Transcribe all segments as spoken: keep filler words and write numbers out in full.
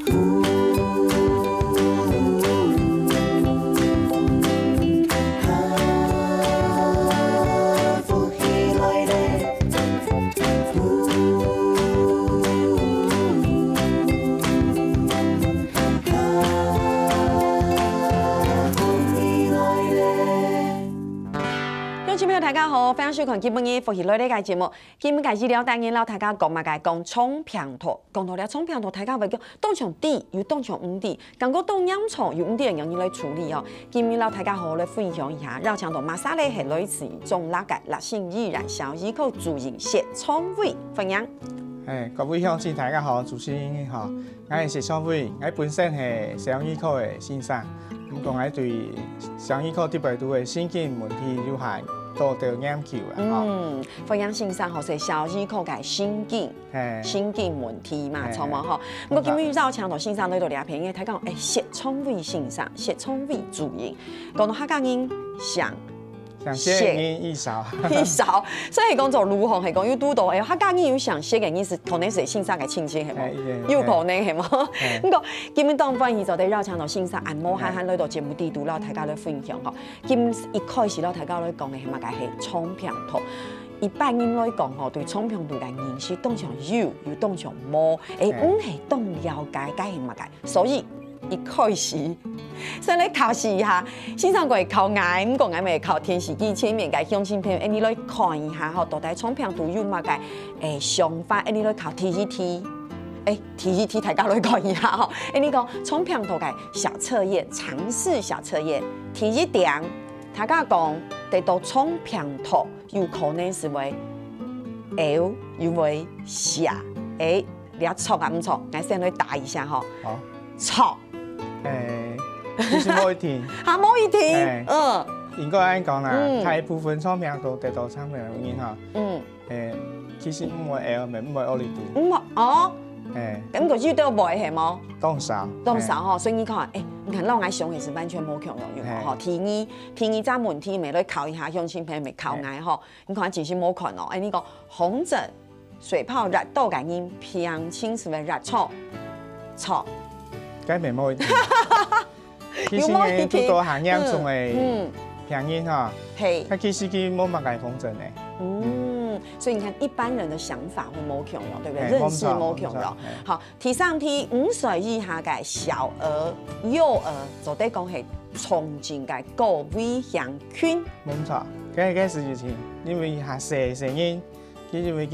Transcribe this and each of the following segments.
福氣來了。鄉親朋友，大家好，歡迎收看今晡日福氣來了个節目。今晡日个資料單元，摎大家講麼个？講腸病毒。講到這腸病毒，大家會講當像知，又當像毋知，感覺當嚴重，又毋知愛仰般來處理哦。今晡日摎大家好好來分享一下，邀請到麼儕咧，係來自中壢个立信醫院小兒科主任薛昌偉，歡迎。哎，各位鄉親，大家好，主持人好。 𠊎係薛昌偉，𠊎本身係小兒科个先生，毋過𠊎對小兒科特別多个神經問題有下多多研究啊，吼。嗯，歡迎先生吼，係小兒科个神經，嘿。神經問題嘛，嘿，著無吼？嘿。毋過今日邀請到先生來到這片，因為大家講，哎，薛昌偉先生，薛昌偉主任，講到客家人像 像薛个人異少。異少。所以講做如何係講有堵到，哎，客家人有像薛个人係可能係先生个親戚係無？哎，有，有可能係無？哎。毋過今日當歡喜做得邀請到先生，恁無閒閒來到節目裡肚，摎大家來分享吼。今一開始摎大家來講个係麼个？係腸病毒。一般人來講吼，對腸病毒个認識當像有，又當像無，哎，哎。毋係當了解該係麼个。 所以一開始，先來考試一下，先生過來考𠊎，毋過𠊎乜考電視機前面个鄉親朋友，哎，你來看一下吼，到底腸病毒有麼个，哎，想法，哎，你來考第一題。哎，第一題大家來看一下吼，哎，你講腸病毒个小測驗，常識小測驗，第一點，大家講得到腸病毒 有可能係會屙，又會瀉。哎，這著啊，毋著，𠊎先來答一下吼。好。著。哎，其實無一定。啊，無一定。哎，嗯。應該恁講啦，嗯。大部分腸病毒得到腸病毒个人吼，嗯。哎，其實毋會屙，毋會屙痢肚。毋會，哦。哎。毋過有兜會係無？當少。當少吼，哎。所以你看，哎，你看，摎𠊎想个係完全無共樣，有無？哎。吼，第二，第二隻問題，乜來考一下鄉親朋友，乜考𠊎吼。哎。 你看，真係無看哦。哎，你講紅疹、水疱熱到个人，平常時會熱著，著。該乜無一定。其實呢，有無一定？堵到較嚴重个嗯，嗯。病人吼，嘿。佢其實佢無麼个紅疹呢。嗯，所以你看，一般人的想法會無共樣，對不對？嘿，認識無共樣。無錯，無錯，嘿。好， 第三題，五歲以下个小兒、幼兒，做得講係重症个高危險群。無錯，該，該係因為較細个細人，佢因為佢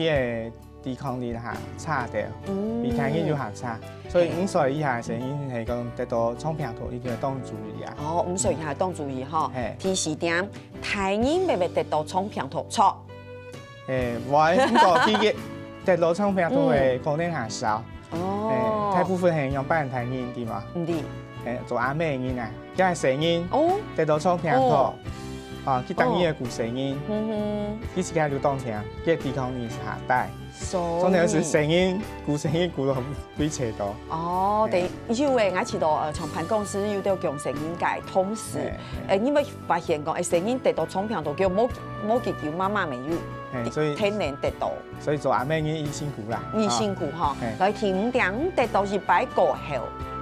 个抵抗力較差點，嗯。比大人又較差，所以五歲以下个細人係講得到腸病毒，一定要當注意啊。哦，五歲以下當注意吼。嘿。第四點，大人會毋會得到腸病毒？著。 誒，會，毋過佢个得到腸病毒个可能較少。哦。誒，大部分係仰般大人，知無？毋知。誒，做阿姆个人啊，佢係細人，哦。得到腸病毒，哦。啊，佢當然會顧細人，嗯哼。佢自家就當疼，佢个抵抗力係較低。所以。重點係細人，顧細人顧到 對，差不多。哦，嘿。等於有誒，𠊎試著，呃，像辦公室有兜降細人个同事，嘿，嘿。誒，你會發現講，誒，細人得到腸病毒，佢無，無幾久媽媽乜有，嘿，所以，天然得到。所以做阿姆个人，佢辛苦啦。佢辛苦吼。啊，嘿。來，第五點，得到一擺過後，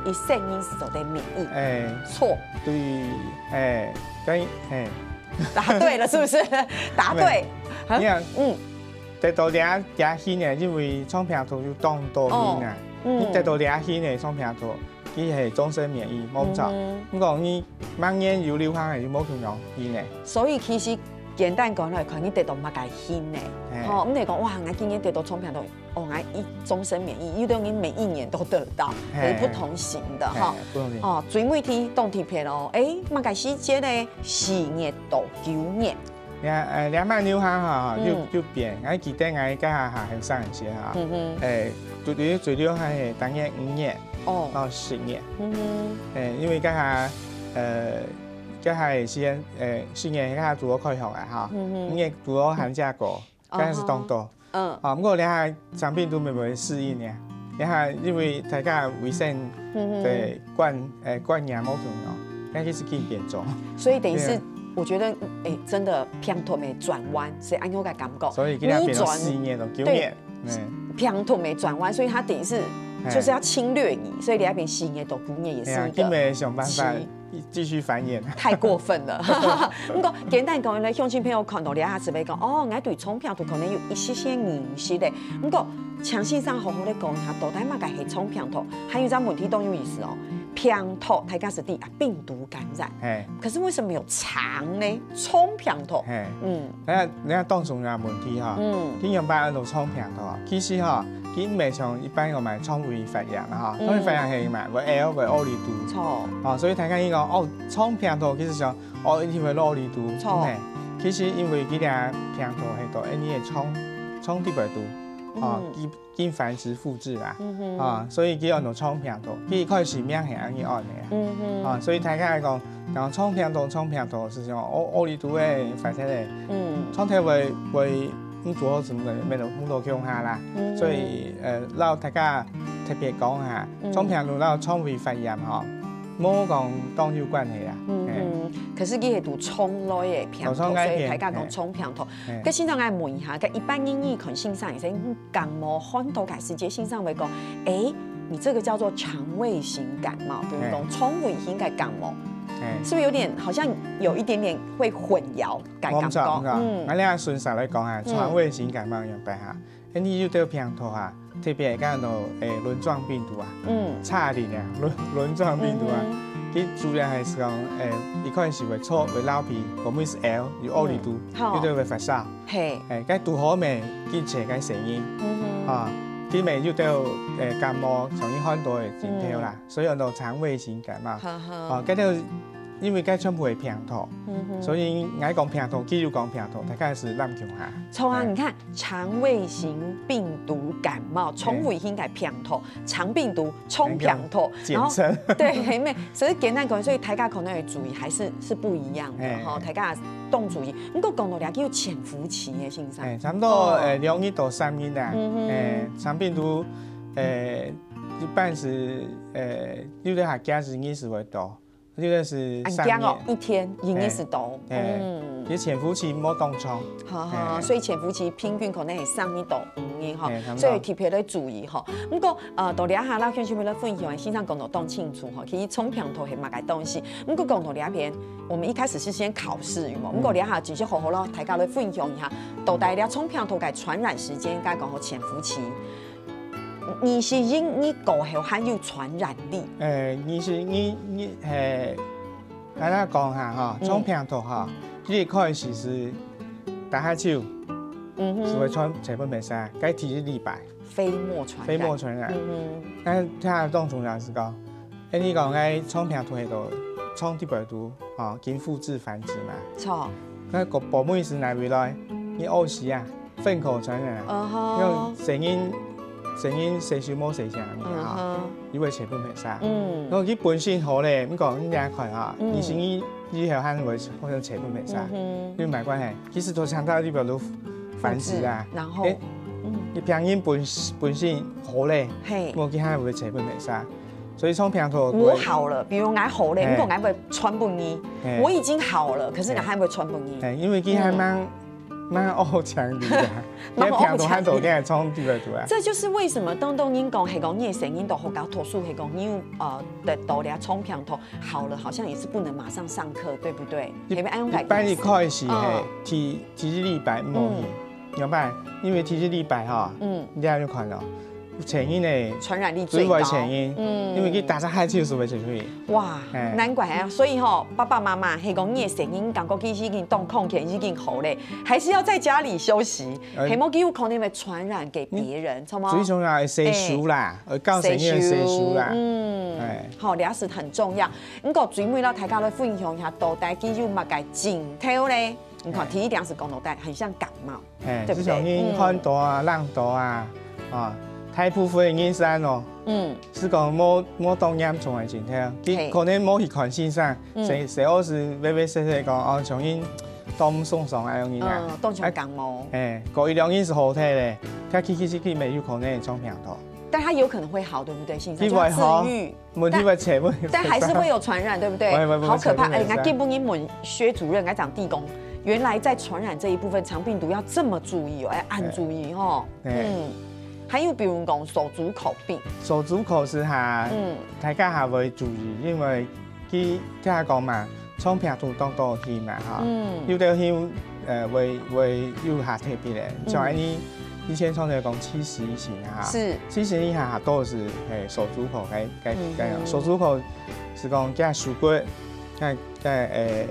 佢細人係做得免疫。誒，著。對，誒，跟，嘿。答對了，是不是？答對。沒有。啊？你看，嗯。 得到這，這型个，因為腸病毒有當多型啊。哦，嗯。你得到這型个腸病毒，佢係終身免疫，無錯。嗯哼。毋過你逐年有流行个，又無共樣型个。所以其實簡單講來看，你得到麼个型个，嘿。吼，毋係講，哇，𠊎今年得到腸病毒，哦，𠊎一終身免疫，有兜人每一年都得到，嘿。係不同型个，嘿，吼。不同型。哦，最尾題當特別哦，誒，麼个時節呢？四月到九月。 這，呃，這擺流行吼，又，嗯。又變。𠊎記得𠊎該下還後生个時候，嗯哼。誒，最，最，最流行係大約五月，哦。到十月。嗯哼。誒，因為該下，呃，該下个時間，誒，十月該下拄好開學啊，吼。嗯哼。五月拄好寒假過，該下係當多。哦吼。 嗯。啊，毋過這下生病都慢慢適應呢。這下因為大家衛生，嗯哼。對，觀，誒，觀念無共樣，該其實緊變重。所以等於是，對啊。我覺得，誒，真的病毒个轉彎，係恁樣个感覺。所以今天變到四月到九月，逆轉。對。嗯。病毒个轉彎，所以它等於是嘿。就是要侵略你，所以你那邊吸引的都不也是一个，哎呀，根本想办法，继续繁衍。太过分了。不过简单讲呢，乡亲朋友看到你还是会讲，哦，我对肠病毒可能有一些些认识的。不过，请先生好好的讲一下，到底么个系肠病毒？还有一个问题都有意思哦，病毒大家是对啊，病毒感染，嘿。可是为什么有肠呢？肠病毒，嘿。嗯。 那那当中有问题哈，嗯。佢仰般安到肠病毒啊？其实哈，佢毋係像一般个嘛腸胃发炎啊哈，嗯。腸胃发炎係嘛，會屙會屙痢肚，錯。哦，所以大家佢講哦，腸病毒其實像哦一定會屙痢肚，錯。嘿，其實因為佢个病毒係到你个腸腸底背肚，哦，嗯。佢佢繁殖複製啦，嗯哼。啊，所以佢安到腸病毒，佢一開始名係安呢安个啊，嗯哼。啊，所以大家來講，講腸病毒，腸病毒係像屙屙痢肚个發生个。 嗯。腸體會會毋做好，什麼个，沒有，無到共下啦。嗯。所以，呃，摎大家特別講下，嗯。腸病毒摎腸胃發炎吼，無講當有關係啊。嗯，嘿。嗯。可是佢係堵腸內个病毒，哦，腸內个，所以大家講腸病毒。嘿。嘿。該先生，𠊎問一下，該一般人你看先生，也是感冒，很多个時節先生會講，誒，你這個叫做腸胃型感冒，比如講，嘿。腸胃型个感冒，嘿。是不是有點好像有一點點會混淆？ 个感覺。無錯，無錯。嗯。𠊎這下順續來講哈，嗯。腸胃型感冒仰般哈，你有兜病毒哈，特別講到，誒，輪狀病毒啊，嗯。差點啊，輪輪狀病毒啊，嗯哼。佢主要係講，誒，一開始會錯，會流鼻，後尾係屙，有屙痢肚，嗯。好。有兜會發燒。嘿。誒，該堵好未，佢切該聲音，嗯哼。啊，佢咪有兜，誒，感冒，像你看到个症頭啦，嗯。所以安到腸胃型感冒。好好。啊，該兜因為該全部係病毒，嗯哼。所以𠊎講病毒，佢又講病毒，大概係濫共下。錯啊，哎。你看，腸胃型病毒感冒，對。腸胃型个病毒，腸病毒、腸病毒，簡稱。然後，對，係咩，所以簡單講，所以大家可能會注意，還是，是不一樣的，哎。吼，大家當注意。不過講到這，有潛伏期个，先生。哎，差不多，哦。呃，兩日到三日啊。嗯哼。哎，腸病毒，呃，一般係，呃，有兜較驚係二十會到， 這個係三日。恁驚哦，一天已經係到。哎，哎，嗯。其實潛伏期無當長。好，好，哎。所以潛伏期平均可能係三日到五日吼，哎，差不多。所以特別來注意吼。不過，呃，到這下啦，跟先生來分享，先生講到當清楚吼，其實腸病毒係麼个東西。不過講到這片，我們一開始是先考試，有無？嗯。不過這下直接好好咯，大家來分享一下，到底這腸病毒个傳染時間，應該講好潛伏期。 二十一日過後還有傳染力。誒，二十一日，誒，簡單講下吼，嗯。腸病毒吼，佢一開始係打哈啾，嗯哼。係會傳，傳分別儕，該第一禮拜，飛沫傳染。飛沫傳染。嗯哼。但係佢當重要係講，誒，你講該腸病毒係到腸底背肚，吼，經複製繁殖嘛。著。該個寶貝係哪位來？你屙屎啊？ 糞口傳染啊。嗯哼。用聲音，聲音細聲無細聲啊，嗯哼。又會傳分別儕。嗯。然後佢本身好咧，毋過你來看啊，嗯。二十一以後還會互相傳分別儕，嗯哼。有麼个關係？其實都強調你比如繁殖啊，複製，然後，誒，嗯。你病人本，本身好咧，嘿。無佢還會傳分別儕。所以腸病毒會，我好了，比如𠊎好咧，嘿。毋過𠊎會傳分你。嘿。我已經好了，可是𠊎還會傳分你。嘿，因為佢還蠻，嗯。 蠻好強烈的，蠻好強烈。連病毒還走進來腸底背肚啊。這就是為什麼當多人講，係講你个聲音都好高，多數係講你有，呃，得到了腸病毒，好了，好像也是不能馬上上課，對不對？一，係毋係恁樣个意思？一般一開始，嘿，嗯。第，第一禮拜毋好去，嗯。仰般？因為第一禮拜吼，嗯。你這下就看咯， 傳染的傳染力最高。最會傳染，嗯。因為佢打哈啾就會出去。哇，嘿。難怪啊！所以吼，爸爸媽媽，係講你个聲音感覺佢已經當康健，已經好咧，還是要在家裡休息，呃，係無佢有可能會傳染給別人，著無？最重要係洗手啦，欸，愛教細人洗手啦。洗手，嗯，哎。好，這是很重要。毋過最尾摎大家來分享一下，到底佢有麼个症頭咧？你看，嘿。第一點係講到底，很像感冒。 嘿，對不對？就像你看到啊，嗯。冷到啊，啊，大部分个人係恁樣，嗯。係講無，無當嚴重个症頭，佢，嘿。可能無去看先生，嗯。細，細个時微微細細講，哦，像你當毋爽爽啊，恁樣啊。嗯，當像感冒。哎，嘿，過一兩日係好忒咧，佢去，去，去，去，乜有可能會中病毒。但他有可能會好，對不對？先生，佢會好。就要自愈。 問題會傳分，但，但還是會有傳染，對不對？會，會，會，好可怕！哎，會傳分。𠊎今晡日問薛主任，𠊎講地公，原來在傳染這一部分，腸病毒要這麼注意哦，要恁注意哦。哎。哎。嗯。還有比如講手足口病，手足口係哈，嗯，大家還會注意，因為佢聽講嘛，腸病毒當多血嘛哈，嗯，有的血呃會會有下特別的，像恁呢以前常常講七十一型啊，是，七十一下下多是嘿手足口該該該，手足口是講該手骨，該該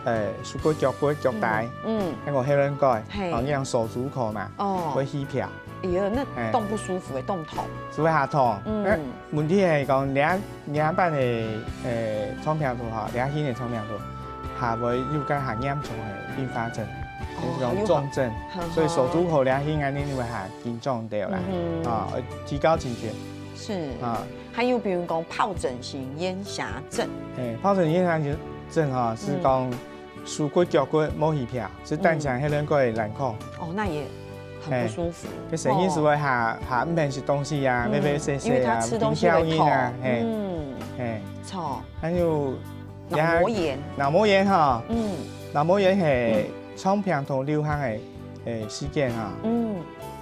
誒誒手骨腳骨腳底，嗯，那個血管蓋，嘿，哦，你講手足口嘛，哦，會起泡。 哎呀，該當不舒服誒，當痛。係會下痛。嗯，問題係講，這這版个誒腸病毒吼，這型个腸病毒，還會有較下嚴重个併發症，就是講重症。所以手足口這型恁呢，你會下緊張著啦，啊，提高警覺。是啊，還有比如講疱疹型、咽喉症。誒，疱疹咽喉症吼，係講 手骨腳骨無起泡，係單淨血管个爛孔。哦，那也很不舒服。該聲音係會下下毋肯食東西啊，歪歪斜斜啊，因為他吃東西會痛。啊，嘿，嗯，嘿，著。還有腦膜炎，腦膜炎哈，嗯，腦膜炎係腸病毒流行个誒事件哈，嗯，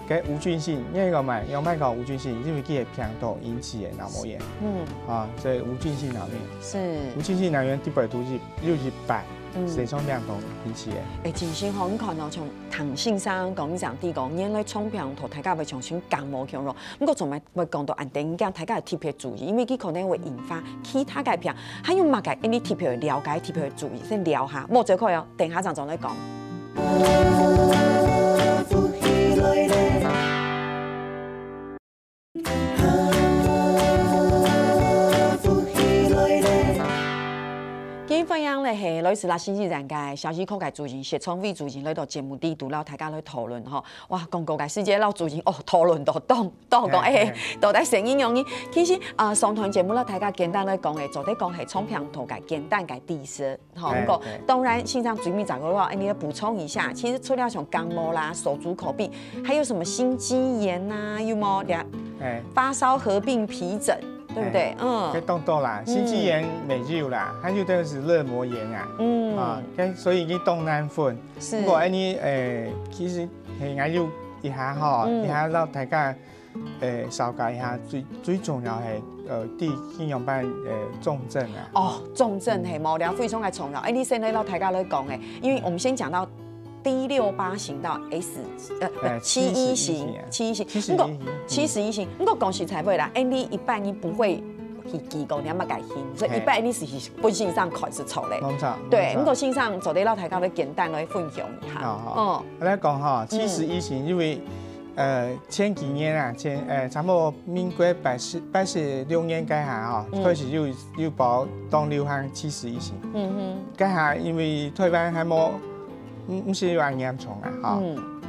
該無菌性，因為講嘛，用白講無菌性，因為佢係病毒引起个腦膜炎，嗯，啊，所以無菌性腦炎，是，無菌性腦炎特別多入入入白。 嗯，係腸病毒引起个。誒，真正吼，你看哦，像唐先生講，你講，原來腸病毒大家會像像感冒共樣咯。毋過做麼會講到恁呢，你講大家愛特別注意，因為佢可能會引發其他个病，還有麼个，誒，你特別了解、特別注意，先尞下，無走開哦，等下正轉來講。 今晡日歡迎个係來自新西蘭个小兒科个主任，薛昌輝主任來到節目裡肚，摎大家來討論吼。哇，廣告个時節，摎主任哦，討論到當當講，誒，到底成因原因。其實啊，上段節目摎大家簡單來講，誒，做得講係腸病毒个簡單个知識。 吼，毋過當然，先生最尾再過來，你來補充一下。其實除了像感冒啦、手足口病，還有什麼心肌炎吶，有無？發燒合併皮疹，對不對？嗯，該當多啦，心肌炎乜有啦，還有个係熱膜炎啊，嗯，啊，該所以佢當難分。是，毋過恁呢，誒，其實係，還有一下吼，一下摎大家 誒，紹介一下，最最重要係，呃，第幾樣般，呃，重症啊。哦，重症係無，這非常个重要。誒，你先來摎大家來講誒，因為我們先講到第六八型到S，呃，呃，七一型，七一型，七一型。毋過七十一型，毋過講實在話啦，誒，你一般人毋會去記講你麼个型，所以一般你係本身上看係著个。無錯，對，無錯。毋過先生做得摎大家來簡單來分享一下。好，好。哦，來講哈，七十一型，因為 呃，前幾年啊，前，呃，差不多民國八十，八十六年該下吼，開始有有報當流行七十一型。嗯哼，該下因為台灣還無，毋毋係有恁嚴重啊，吼，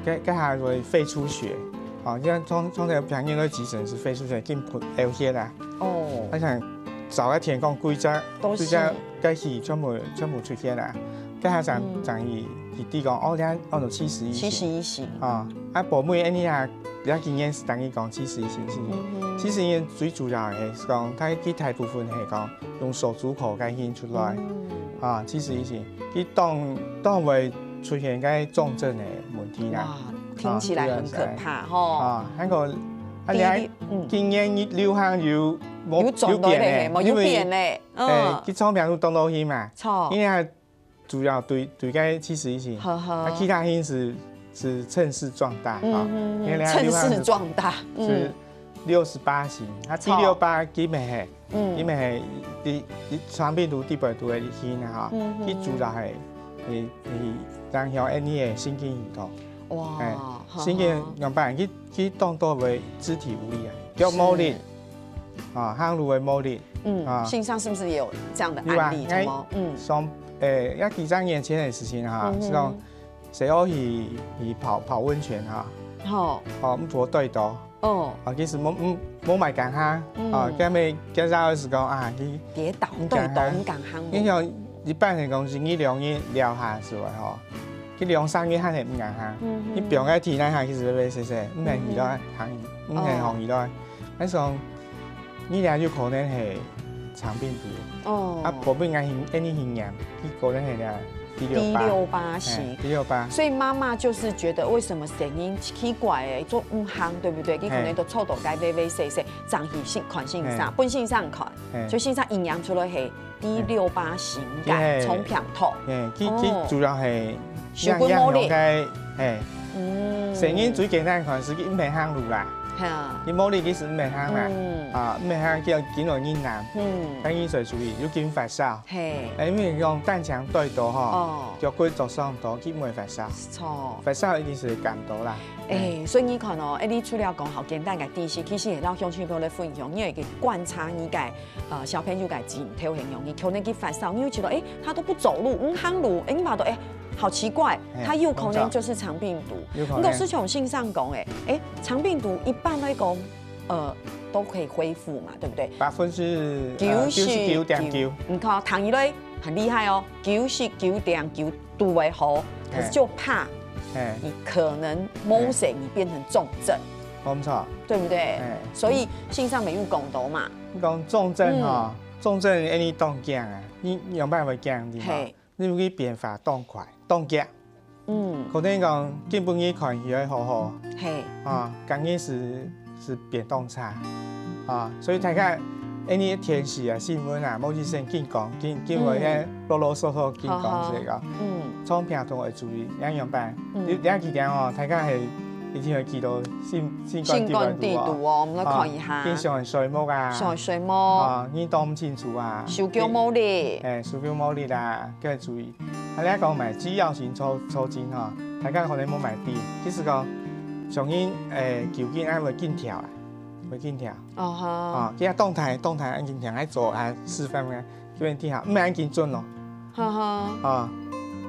該該下會肺出血，吼，像通通常病人來急診係肺出血，緊噴流血啊。哦，𠊎想早一天講幾隻，都係幾隻該血全部全部出血啊。 該下正正去去知講，哦，這安到七十一型。七十一型。啊，啊，寶妹，恁呢啊，這經驗係等於講七十一型，七十一型。七十一型最主要个係講，佢佢大部分係講用手足口該型出來，啊，七十一型，佢當當會出現該重症个問題啦。哇，聽起來很可怕吼。啊，還有，啊，你還經驗流行有無有轉來咧，有變咧，嗯，佢從病毒當多去嘛，著，因為 主要對對該七十一型，啊，其他型係係趁勢壯大啊，因為趁勢壯大，係六十八型，啊，第六八佢乜係，佢乜係第第腸病毒第八毒个型啊，哈，佢主要係係係影響你个神經系統，哇，神經樣般，佢佢當多會肢體無力啊，腳無力，啊，行路會無力，嗯，啊，先生是不是也有這樣的案例？有啊，嗯， 誒，也幾十年前个事情哈，係講，細阿去去泡泡溫泉哈，吼，哦，毋著對到，哦，啊，其實無無無買敢哈，啊，該尾介紹係講啊，佢跌倒對到毋敢行，你像一般个講係你兩日了下係無吼，佢兩三日還係毋敢行，你放个體內下其實會會細細，毋肯起來行，毋肯行起來，但是講，你也有可能係腸病毒，哦，啊，寶貝愛去，愛你去驗，佢可能係這。第六八，第六八型。嘿，第六八。所以媽媽就是覺得為什麼聲音奇怪欸，做毋響，對不對？你可能都做到該微微細細，正去先看先生，嘿。分先生看，嘿。所以先生營養出來係第六八型个，嘿。沖病毒。嘿，佢，佢哦。主要係營養，營養个，嘿。嗯。聲音最簡單看係佢毋會響路啦。哈。佢無力其實毋會響啦。嗯。啊，毋會響叫緊來緊難。嗯。但佢所屬於有緊發燒。 嘿。欸，因為用單腔對到吼，哦。腳骨著傷到，佢毋會發燒。著。發燒一定係感冒啦。欸，所以你看哦，欸，你除了講好簡單个知識，其實也讓鄉親朋友來分享，你也可以觀察你个，呃，小朋友个症頭係仰，你可能佢發燒，你會覺得，欸，他都不走路，毋行路，欸，你發覺，欸，好奇怪，嘿，他有可能就是腸病毒。有可能。毋過就像先生講个，欸，腸病毒一般來講， 呃，都可以恢復嘛，對不對？百分之，呃，九十九點九。九十九。你看哦，聽起來很厲害哦，九十九點九都會好，可是就怕嘿。你可能某些你變成重症，嘿。無錯。對不對？嘿。所以先生有講到嘛。你講重症吼，嗯。重症恁樣當驚啊，你仰般會驚，對無？嘿。 因為佢變化當快、當遽。嗯。可能講今晡日看起來好好，嘿。啊，今日係，係變當差，啊，所以大家，恁樣天氣啊、新聞啊，無一聲緊講，緊，緊會嗯。囉囉嗦嗦緊講這個。好好。嗯。腸病毒愛注意，仰仰般？嗯。你，你還記得哦，大家係一定會記得新，新冠病毒哦。新冠病毒哦，我們來看一下。啊，經常睡目啊。睡，睡目。啊，你當毋清楚啊。手腳無力。欸，手腳無力啦，愛注意。 啊，你講買止藥性抽，抽筋吼，大家可能無買知。其實講，像人，欸，球筋啊會緊跳啦，會緊跳。哦吼。啊，佢啊動彈，動彈恁緊跳，還做啊示範个，叫人聽下，毋係恁緊準咯。哈哈。啊，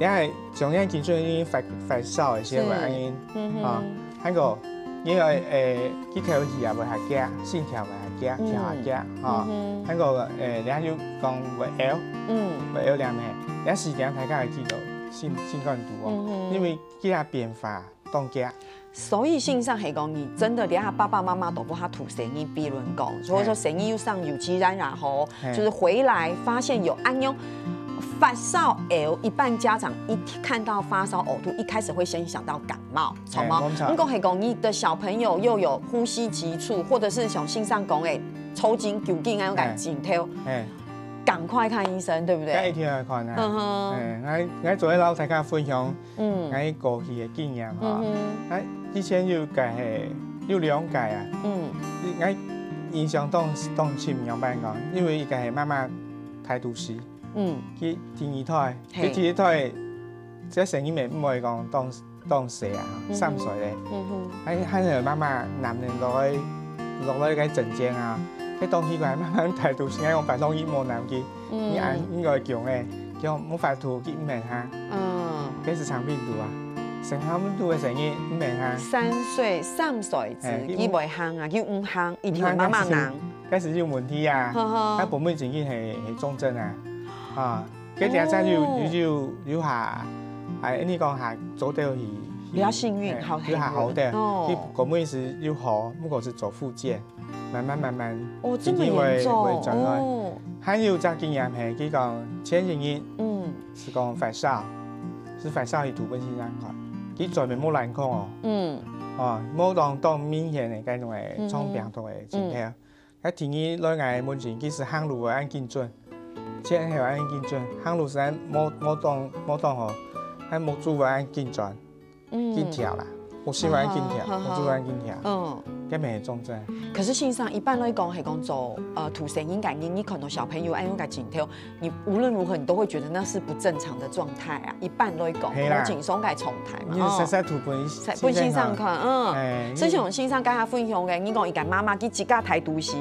你係像恁緊準，因為發，發燒个時候會恁緊。嗯哼。啊，還有，因為，欸，佢敨氣啊會較遽，心跳會較遽，跳較遽，啊。嗯哼。還有，欸，人家就講會嘔。嗯。會有兩个，也時間大家會記得新，新冠毒哦，嗯哼。因為佢个變化當遽。所以先生係講，你真的連他爸爸媽媽都不怕吐聲音，比如講，或者說聲音又上有其然，然後嘿。就是回來發現有恁樣發燒、嘔，一般家長一看到發燒、嘔吐，一開始會先想到感冒，著無？嘿，無錯。如果係講你的小朋友又有呼吸急促，或者是像先生講的抽筋、球筋恁樣个症頭，嘿。趕快看醫生，對不對？該一定要看啊。嗯哼。嘿，𠊎，𠊎做得摎大家分享，嗯。𠊎過去个經驗哈。嗯哼。𠊎以前有个係，有兩个啊。嗯。𠊎印象當，當深，仰般講，因為一个係媽媽大肚時，嗯。佢第二胎，嘿。佢第一胎，這聲音也毋會講當 當細啊，嗯哼。三歲咧。嗯哼。還，還係媽媽攬等落來，落來該診間啊，該當奇怪，媽媽大肚時，𠊎用白浪一摸攬佢，嗯。你恁應該強欸，強無法度，佢毋肯哈。嗯。該係腸病毒啊，腸病毒个聲音毋肯哈。三歲，三歲子，嘿，佢毋佢毋會行啊，佢毋行，一定係媽媽攬。該係有問題啊，呵呵。該本本正經係，係重症啊，啊。 該兩隻有，哦。有，有，有下，哎，你講下做得去，去，比較幸運，哎，好，有下好得，哦。佢根本係有好，毋過係做復健，慢慢慢慢，哦，這麼嚴重，一定會，會轉來。哦。還有隻經驗係，佢講前幾日，嗯。係講發燒，係發燒去吐本身上看，佢轉面無冷空哦，嗯。哦，無當，當明顯个該種个，嗯哼。腸病毒个症頭。嗯。 該第二來𠊎門診，其實行路會恁緊準，前後恁緊準，行路實在無，無當，無當好，還目珠會恁緊轉，嗯。緊跳啦，目珠會恁緊跳，好，好，好。目珠會恁緊跳，嗯。該乜係重症。可是先生，一般來講，係講做，呃，吐聲音个人，你看到小朋友恁樣个症頭， 你無論如何，你都會覺得那是不正常的狀態啊。一般來講，係啦。無正常个狀態嘛，你實在吐本，哦。本身上看，嗯。哎，所以像先生剛才分享个，你講一個媽媽，佢自家大肚時，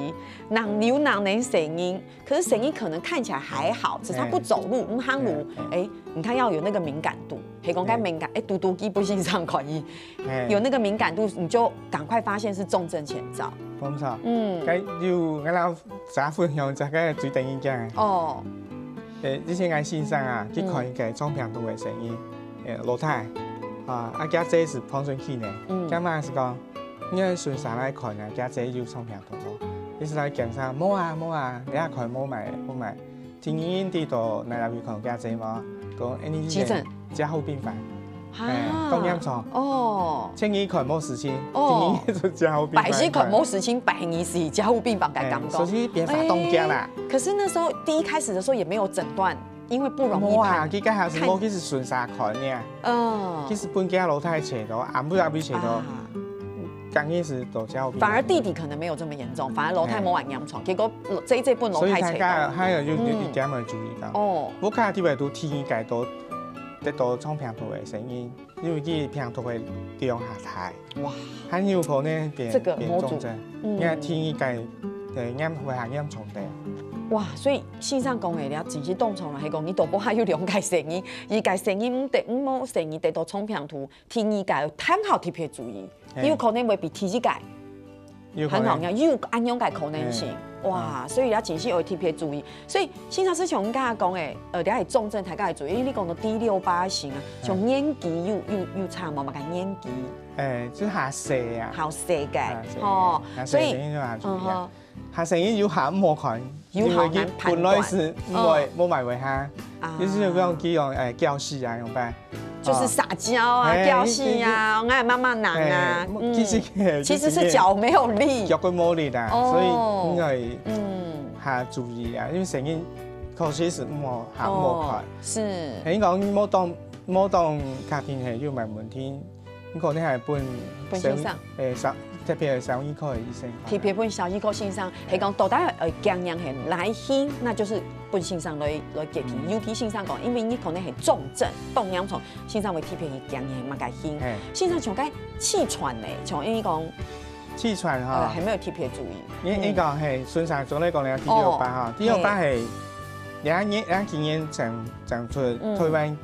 人流人能聲音，可是聲音可能看起來還好，只是他不走路，哎。毋行路，哎，哎。哎，你看要有那個敏感度，係講該敏感，哎。哎，嘟嘟雞不欣賞可以，哎。有那個敏感度，你就趕快發現是重症前兆。無錯，嗯。該有，𠊎老 再分享一個最得人驚个。哦。誒，以前𠊎先生啊，去看一個腸病毒个聲音，誒，老太，啊，啊，厥姐係碰上去呢，嗯。厥媽係講，你愛順續來看啊，厥姐有腸病毒無？意思來檢查，無啊，無啊，你愛看無嘛，無嘛。今日你到哪位看家姐無？講，哎，你急診。加護病房，哎，啊，當嚴重。哦。千二看無事情，哦。今日就加護病房。百姓看無事情，百二是加護病房个感覺。哎，所以變化當強啦。哎，可是那時候第一開始的時候也沒有診斷，因為不容易判。無啊，佢該下是無，佢是順續看呢。嗯。佢是分佢老太坐到，暗晡也未坐到。啊。 講个是到加護病房。反而弟弟可能沒有這麼嚴重，反而老太無恁嚴重，結果這一這分老太坐到。所以大家還有就，有一點會注意到。哦。屋下特別都天氣改到，得到重病毒个聲音，因為佢病毒个量下大。哇。還有可能變，這個模組。變重症。嗯。你看天氣改，對，嚴，會還嚴重的。哇，所以先生講个了，真是當重要，係講你肚皮下有兩個聲音，一個聲音毋得，毋好聲音得到重病毒，第二個還好特別注意。 嘿。有可能會比第一個有可能。還好，有恁樣个可能性。嘿。哇，嗯。所以這真係愛特別注意。所以先生係像你剛剛講个，呃，這係重症大家愛注意，因為你講到第六八型啊，嘿。像年紀有，有，有差無？麼个年紀？哎，就較細啊。較細个，較細个，吼，較細个所以，就較注意啊。嗯哼。 較細人有較毋好看，有好難判斷。因為佢本來係毋會，嗯。無麼會嚇，啊。就是講佢用，哎，噭死啊，樣般。就是撒嬌啊，哦。嘿，噭死啊，哎，媽媽娘啊，哎，嗯。其實，其實是腳沒有力。腳骨無力啦，哦。所以應該，嗯。較注意啊，因為細人確實係毋好，較毋好看。哦，是。哎，你講無當，無當確定係有麼問題， 你可能還分，分先生。誒，小，特別係小兒科个醫生。特別分小兒科先生，係講到底，呃，驚人係哪型，那就是分先生來，來決定。嗯。尤其先生講，因為你可能係重症，當嚴重，先生會特別去驚人係麼个型。嘿。先生像該氣喘呢，像因為講，氣喘哈。呃，還沒有特別注意。你，你講，嗯。嘿，順續做來講呢，第六八哈，哦，第六八係，嘿。兩年，兩幾年整，整出，嗯。台灣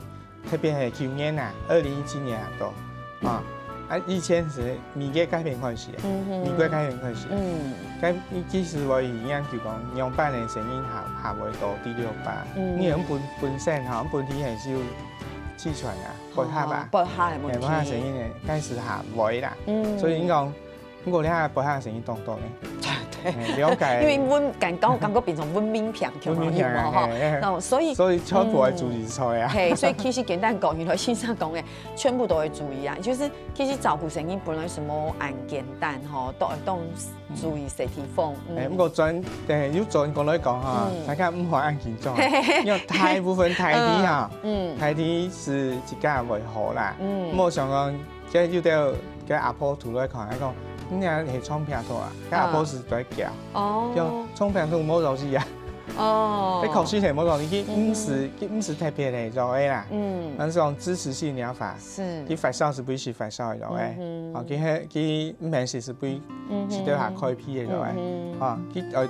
特別係舊年啊，二零一七年啊，都，啊，啊，以前係美國該片開始啊，嗯哼。美國該片開始啊。嗯。該其實𠊎有研究講，仰般个細人下，下會到第六八，嗯。因為本，本身哈，本體還係有氣喘啊，背合啊，哦，背合个問題。嘿，背合細人呢，該係下會啦。嗯。所以你講， 毋過你看背後聲音當多呢。對。嘿，了解。因為阮感覺，感覺變成文明病，文明病啊，吼。嘿，嘿。哦，所以，所以全部愛注意出來啊。嗯，嘿，所以其實簡單講，原來先生講个，全部都愛注意啊。就是其實照顧聲音本來係無恁簡單吼，都，都注意身體方。嗯。嘿，毋過轉，嘿，有轉過來講哈，嗯。大家毋好恁緊張啊，嘿，嘿，嘿。因為大部分大體哈，嗯，嗯。大體係自家會好啦，嗯。莫想講 該有兜个阿婆渡來看，還講，你這係重病毒啊，該阿婆係在噭。哦。噭重病毒無落去啊。哦。該確實係無落去，佢毋係，嗯哼。佢毋係特別个藥仔啦。嗯。但係講支持性療法，是。佢發燒係會食發燒个藥仔，嗯哼。哦，佢係，佢毋係食，係會，嗯哼。食兜下開脾个藥仔。嗯哼。哦，佢，呃，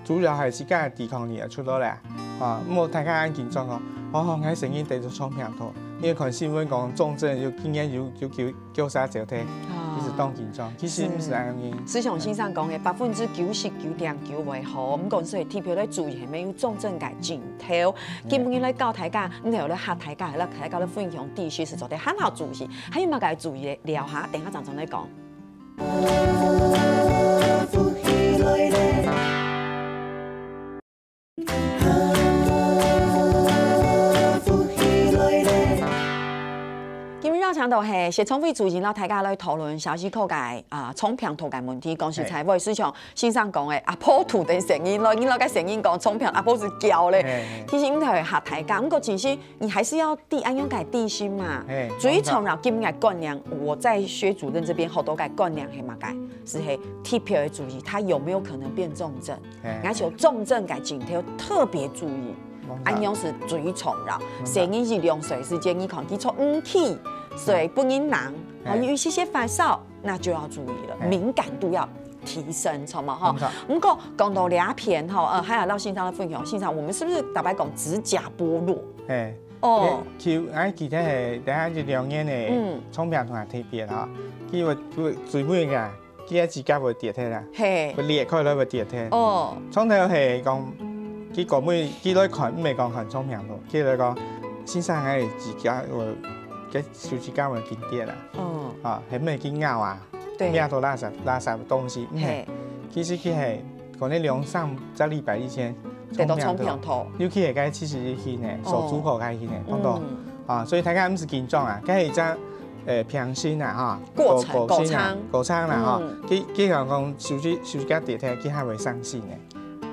主要還係自家抵抗力愛出來啦。啊，毋好大家恁緊張哦。哦，𠊎細人得著重病毒，你看新聞講重症有，竟然有，有九，九三九的，哦。其實當緊張，其實毋係恁樣。就像先生講个，百分之九十九點九會好，毋過所以特別來注意，係無有重症个症頭。今晡日來教大家，毋係來嚇大家，係來大家來分享知識，係做得好好注意，還有麼个注意个，聊下，等下正正來講。 今晡日邀請到係薛聰慧主任，摎大家來討論小兒科个，啊，重病毒个問題。講實在，嘿。𠊎係像先生講个，阿婆渡等細人咯，你摎該細人講重病，阿婆係噭咧。嘿，嘿。其實毋係嚇大家，毋過其實 你還是要知恁樣个知識嘛。嘿，最重要今日个觀念，我在薛主任這邊學到个觀念係麼个？係係特別个注意，他有沒有可能變重症？嘿。而且有重症个症頭特別注意，明白。恁樣係最重要。明白。細人一兩歲時間，你看佢坐毋起，所以分人挵，嘿。哦，有一些些發燒，那就要注意了，嘿。敏感度要提升，著無吼？沒錯。毋過講到這片吼，呃，還有老先生的分享，先生，我們是不是大概講指甲剝落？嘿，哦。其，哎，其實嘿，等下一兩年呢，嗯。重病毒還特別吼，佢會，佢會最尾个，佢个指甲會跌忒啦，嘿。會裂開來會跌忒。哦。重頭係講，佢講尾，佢來看，毋係講看重病毒，佢來講，先生个指甲會，个手指甲會緊跌啦，哦。啊，係毋係緊咬啊？ 對。摸到垃圾，垃圾个東西，嗯，嘿。其實佢係可能兩三隻禮拜以前，得到腸病毒。尤其係該七十一期呢，哦。手足口該期呢，碰到。嗯。啊，所以大家毋使緊張啊，該係一隻，呃，病情啊，哈，過程，過，過程啊，過程。過程啦，哈。嗯。佢，佢講講手指，手指甲跌忒，佢還會傷心呢。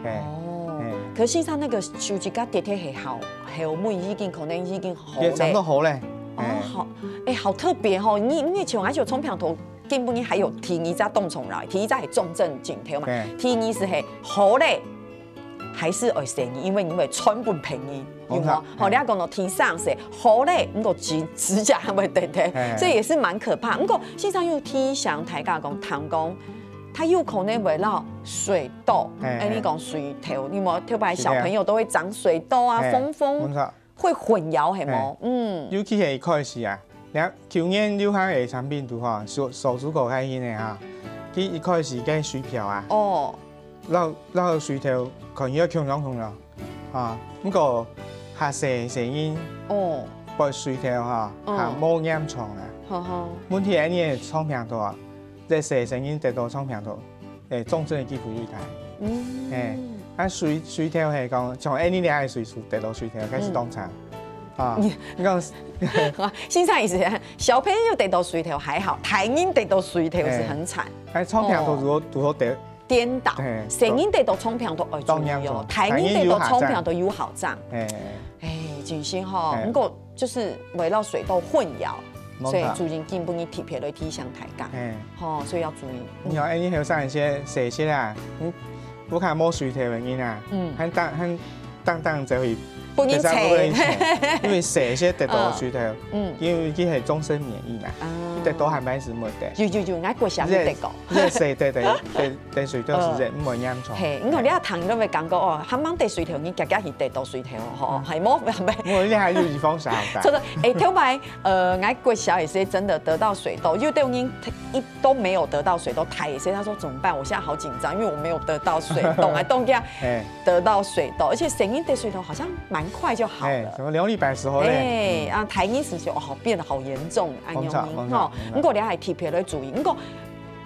嘿，哦。嘿。可是像那個手指甲跌忒係好，後尾已經可能已經好了。也差不多好了。哦，嘿。好，哎，好特別哦。你，你像，而且有腸病毒， 根本你還有第二隻當重要，第一隻係重症症頭嘛，對。第二是係好了，還是會生，因為你會傳分別人，有無？好，你講到第三是好了，你个指，指甲還會斷忒，嘿。所以也是蠻可怕。不過，事實上又提醒大家講，糖尿，它有可能會落水痘，嘿，哎，你講水頭，你有沒有？特別小朋友都會長水痘啊，嘿，風風。沒錯。 會混淆，係無？嘿。嗯。尤其係一開始啊，你看舊年流行个腸病毒吼，手，手足口該型个哈，佢一開始个水泡啊，哦。落，落水頭看起來共樣共樣，啊，不過較細細人，哦。發水頭哈，嗯。較無嚴重啊。好好。問題係你个腸病毒啊，這細細人得到腸病毒， 欸，重症个機會愈大。嗯。欸，啊，水，水頭係講，像𠊎這下个歲數得到水頭，開始當慘。嗯。啊，你講，先生意思，小朋友得到水頭還好，大人得到水頭是很慘。欸，啊，腸病毒如果，哦。如果得，顛倒，嘿，細人得到腸病毒會注意哦，當嚴重，大人得到腸病毒有好轉。大人有好轉。欸。欸，真是吼，欸。不過就是圍繞水痘混淆，沒錯。所以主任今晡日特別來提醒大家。欸。吼，所以要注意。 你看，欸，你後生一些，細些啊，嗯，屋下無水頭个人啊，嗯。還當，還當當就會分人𢯭。分人𢯭，因為細些得到水頭，嗯。因為佢係終身免疫嘛，啊。得到還蠻是沒得。有，有，有，𠊎國小就得過。這，這細得，得，得，得水頭係這，嗯。毋會嚴重。嘿，你看你啊，聽都會感覺哦，還蠻得水頭，你遽遽去得到水頭吼，嗯。係無？毋係。我這還有預防射好打。所以說，欸，頭擺，呃，𠊎國小也是真的得到水痘，有的人一 都沒有得到水痘，大人，他說怎麼辦？我現在好緊張，因為我沒有得到水痘，還凍掉，欸。得到水痘，而且細人得水痘好像蠻快就好了。欸，什麼兩禮拜時候咧？欸，嗯。啊，大人是說，哦，變得好嚴重，恁樣吼。無錯，無錯，無錯。不過你還特別來注意，不過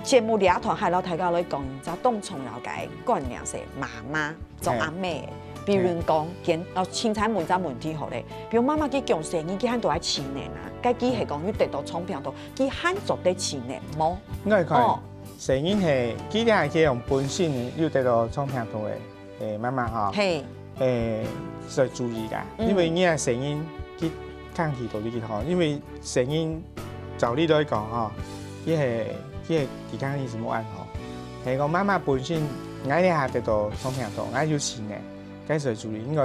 節目裡頭還摎大家來講，你知道當重要个觀念係媽媽 做阿姆个，比如講，嘿。哦，凊彩問隻問題好咧，比如媽媽佢降細人，佢還都愛飼奶啊，該佢係講有得到腸病毒，佢還做得飼奶無？應該可以。哦。細人係，佢這下係用本身有得到腸病毒个，欸，媽媽吼，嘿。欸，所以注意啦，嗯。因為你个細人佢抗體都已經好，因為細人照理來講吼，佢係，佢係抵抗力係無恁好。 係講媽媽本身，𠊎這下得到腸病毒，𠊎有飼奶，該時候注意，應該，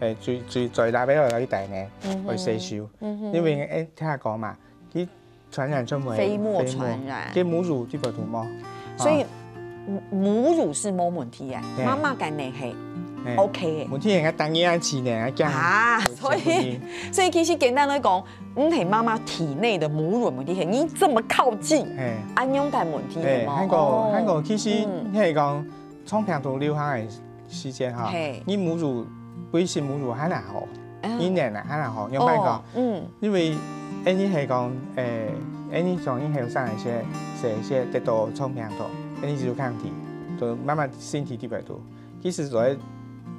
欸，最，最，最大个愛去戴奶，嗯哼。愛洗手。嗯哼。因為，欸，聽講嘛，佢傳染出去，飛沫傳染。佢母乳基本都無。所以，啊。母，母乳是無問題个，對。媽媽个奶係，欸，OK个。問題係𠊎當然愛飼奶，𠊎驚啊，會，所以，會，所以其實簡單來講， 毋係媽媽體內的母乳問題，係你這麼靠近，嘿。恁樣个問題，嘿，係無？還過，哦。還過，其實，嗯。係講，腸病毒流行个時間哈，嘿。你母乳，維持母乳還較好，嗯。一年啊，還較好，用白講。哦，嗯。因為，欸，你係講，欸，欸，你像你後生一些，係一些得到腸病毒，欸，你就抗體，就慢慢身體裡背肚。其實所以，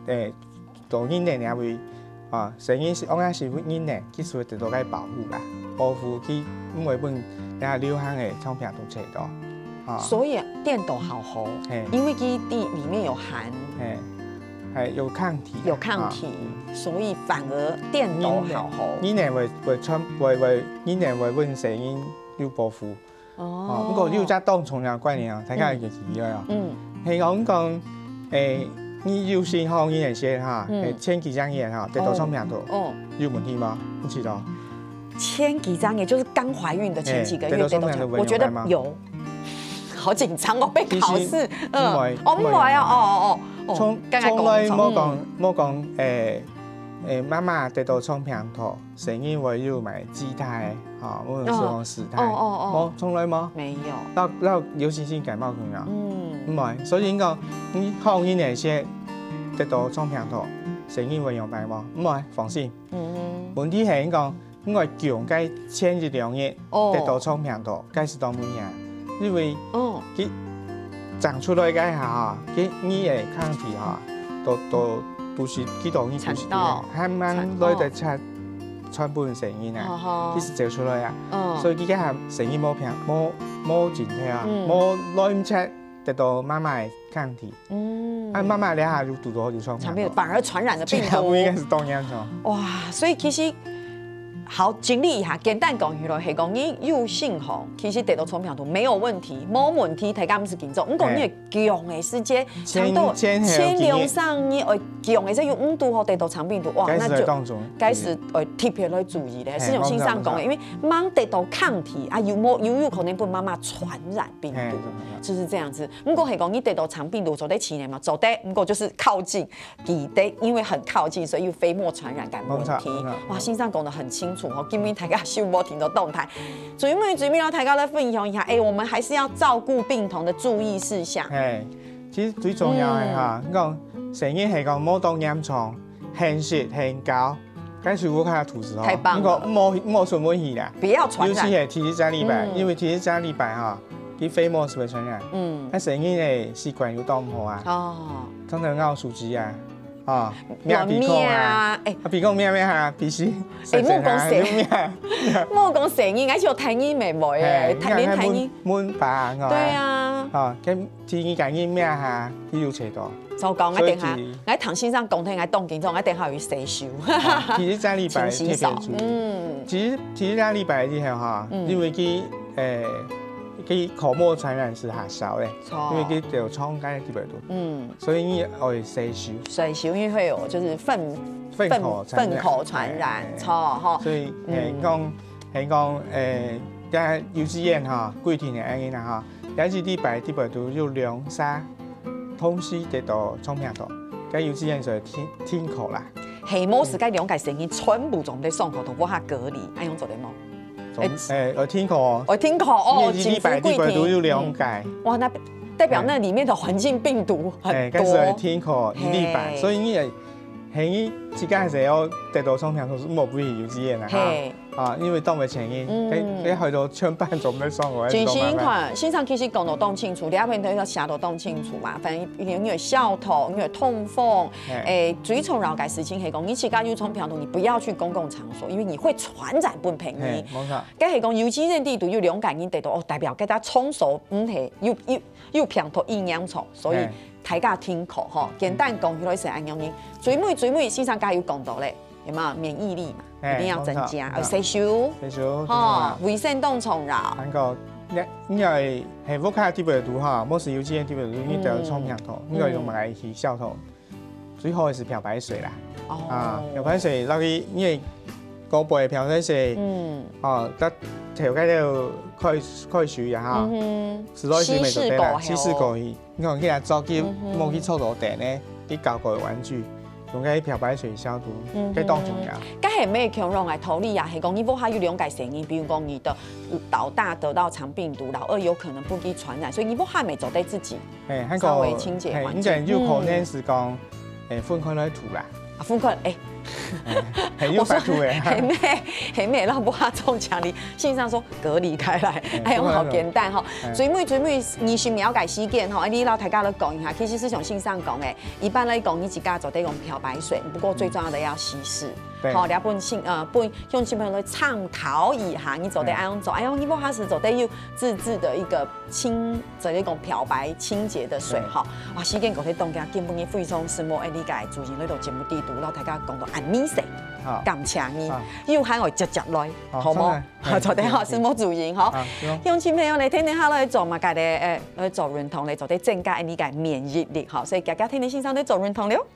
欸， 到人奶那位，啊，成人係，往下係人奶，其實會得到該保護啦，保護佢毋會分這流行个腸病毒傳到，啊。所以顛倒較好，嘿。因為佢裡面有含，嘿，還有抗體啦，有抗體，啊，嗯。所以反而顛倒較好。人奶，人奶會，會傳，會，會，人奶會分成人有保護。 哦。哦，毋過有隻當重要个觀念哦，大家愛記得哦。嗯。係講講，欸，你有身項人个時哈，嗯。欸，前幾隻月哈，得到腸病毒，哦。有問題無？毋知道。前幾隻月就是剛懷孕的前幾個月，欸，得到腸病毒，得到腸病毒，我覺得有。好緊張哦，備考試。其實，嗯。毋會，哦，毋會啊，毋會。哦，哦，哦，哦，從，剛剛講，從來無講，嗯。無講，欸，欸，媽媽得到腸病毒， 成人會有麼个姿態，吼，無論係講時態，哦，哦，哦。無，從來無。沒有。到，到流行性感冒可能啊。嗯。毋會，所以講，你好，你那些得到腸病毒，成人會有病無？毋會，放心。嗯哼。問題係講，你會強該前一兩日，哦。得到腸病毒，該係當危險，因為，哦。佢長出來該下哈，佢，你个抗體哈，都都都是幾多日都是產道還蠻來得切傳分神經啊，哦吼一直走出來啊，嗯所以佢个神經無平無無緊張啊，嗯無來毋切得到媽媽个抗體，嗯啊媽媽這下就堵到就上產病毒反而傳染的病毒應該是當嚴重。哇，所以其實好整理一下，簡單講起來，係講你有信號，其實得到腸病毒沒有問題，無問題，大家毋使緊張。毋過你會強的時節，前差不多前後前兩三日會強的時節有五度吼，得到腸病毒，哇，該那就是當中，該是呃特別來注意的。嘿是像先生講的，我知道因為吂得到抗體啊，有無有有可能分媽媽傳染病毒嘿，就是這樣子。毋過係講你得到腸病毒做得起來嘛，做得，毋過就是靠近，記得，因為很靠近，所以有飛沫傳染个問題沒錯沒錯。哇，先生講得很清楚吼，今日大家收無聽到動態，最尾最尾要大家來分享一下，哎，我們還是要照顧病童的注意事項。嘿，其實最重要的哈，你講神經係講無當嚴重，很實很高，該是屋下肚屎吼，太棒了你講無無什麼問題啦。不要傳染。尤其係第一隻禮拜，嗯因為第一隻禮拜哈，佢飛沫係會傳染，嗯，那神經个習慣有當毋好啊，哦，常常咬手機啊，啊，亂搣鼻孔啊，搣啊，哎，啊鼻孔搣搣下，鼻息，哎，莫講神又搣，莫講神經，而且有台語妹妹哎，嘿，台連台語，悶吧，對，啊。啊，跟第二感應搣下，佢有切到，所以講，我等下所以其實，𠊎聽先生講，聽𠊎當緊張，𠊎等下有洗手。第一隻禮拜特別注意。嗯，其實第一隻禮拜之後哈，嗯因為佢誒，佢口沫傳染是較少咧，錯因為佢有腸該特別多，嗯，所以你愛洗手，洗手因為會有就是糞糞口傳染糞口傳染，哎錯吼。所以嗯誒講，係講誒，在幼稚園哈，規定个恁樣啦哈，有一禮拜特別都有兩三同時得到腸病毒，該幼稚園就停停課啦。係無係該兩個成員全部總在上課，都無法隔離，恁樣做得無？總誒，愛停課哦。我停課哦，因為一禮拜特別都有兩個。哇，那代表那裡面的環境病毒很哎，該是愛多。停課一禮拜，嘿所以你也，嘿，你自家係要得到腸病毒，無不去幼稚園啊哈。嘿，啊，因為當袂成因，嗯該該害到全班總在上課，真辛苦還是當麻煩。，先生其實講到當清楚，你阿朋友寫到當清楚嘛，反正你有痟痛，你有痛風，嘿哎，最重要个事情係講，你自家有腸病毒，你不要去公共場所，因為你會傳染分別人嘿。，無錯。該係講幼稚園裡肚有兩個人得到，哦，代表該隻場所毋係有有有病毒已經出，所以嘿大家停課吼。簡單講起來係恁樣，最尾最尾先生加有講到咧，有沒有免疫力嘛？嘿一定要增加，沒錯呃，洗手，洗手，吼，衛生當重要。還過，你你愛係屋下特別堵哈，無係幼稚園特別堵，你得腸病毒，你愛用麼个去消毒？最好係漂白水啦，啊，漂哦，白水落去，因為高杯漂白水，嗯哦，得頭該條開開水啊哈，嗯哼，實在係袂做得啦，稀釋過後稀釋過去，你看佢啊，早期嗯哼無去搓到電呢，你搞個玩具，用該漂白水消毒嗯哼，該當重要。該係毋係共樣个道理啊？係講你屋下有兩個成員，比如講你的老大得到腸病毒，老二有可能分佢傳染，所以你屋下也做得自己嘿，還稍微清潔環境嘿，應該有可能係講，誒，分開來塗啦，啊，分開，哎，很有法度誒。還沒還沒讓不化中獎勵，先生說隔離開來，嗯哎呦，好簡單哈。嗯最尾最尾二十秒个時間吼，你摎大家來講一下，其實係像先生講个，一般來講，你自家做得用漂白水，不過最重要的要稀釋。對好，你要分性呃分用性朋友來參考一下，你做得恁樣做，哎呦，你不還是做得有自製的一個清，做一個漂白清潔的水哈。啊，時間過去當下，今晡日非常承蒙，哎，你个主持人來到節目裡肚，摎大家講到恁仔細，好，感謝你好，有閒愛接接來，好好無？上來好，做得好，嘿承蒙主持人哈。好，希望鄉親朋友呢，聽聽下來做麼个咧？誒，來做運動咧，做得增加你个免疫力哈。所以，家家聽聽先生咧做運動了。